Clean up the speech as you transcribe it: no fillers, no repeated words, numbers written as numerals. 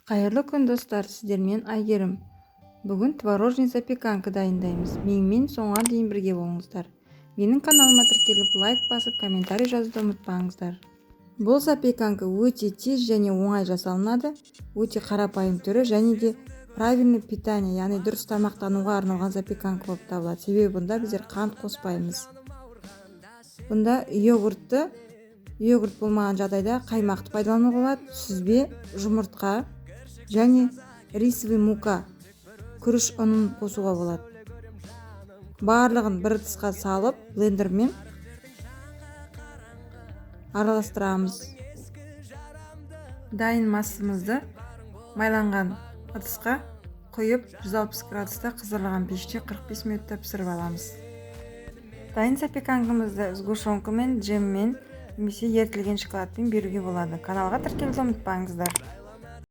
Қайырлы күн, достар! Сіздермен Әйгерім. Бүгін творожный запеканка дайындаймыз. Менімен соңға дейін бірге болыңыздар. Менің каналыма тіркеліп, лайк басып, комментарий жазуды ұмытпаңыздар. Бұл запеканка өте тез және оңай жасалынады, өте қарапайым түрі және де правильный питание, яғни дұрыс тамақтануға арналған запеканка болып табылады, себебі бұнда біздер қант қоспаймыз. Бұнда йогуртты, йогурт болмаған жағдайда қаймақты пайдалануға болады, сүзбе, жұмыртқа және рисовый мука, күріш ұнын қосуға болады. Барлығын бір ыдысқа салып, блендермен араластырамыз. Дайын массамызды майланған ыдысқа құйып, 160 градуста қыздырылған пеште 45 минутта пісіріп аламыз. Дайын запеканкамызды сгущенкамен, джеммен немесе ерітілген шоколадпен беруге болады. Каналға тіркелуді ұмытпаңыздар.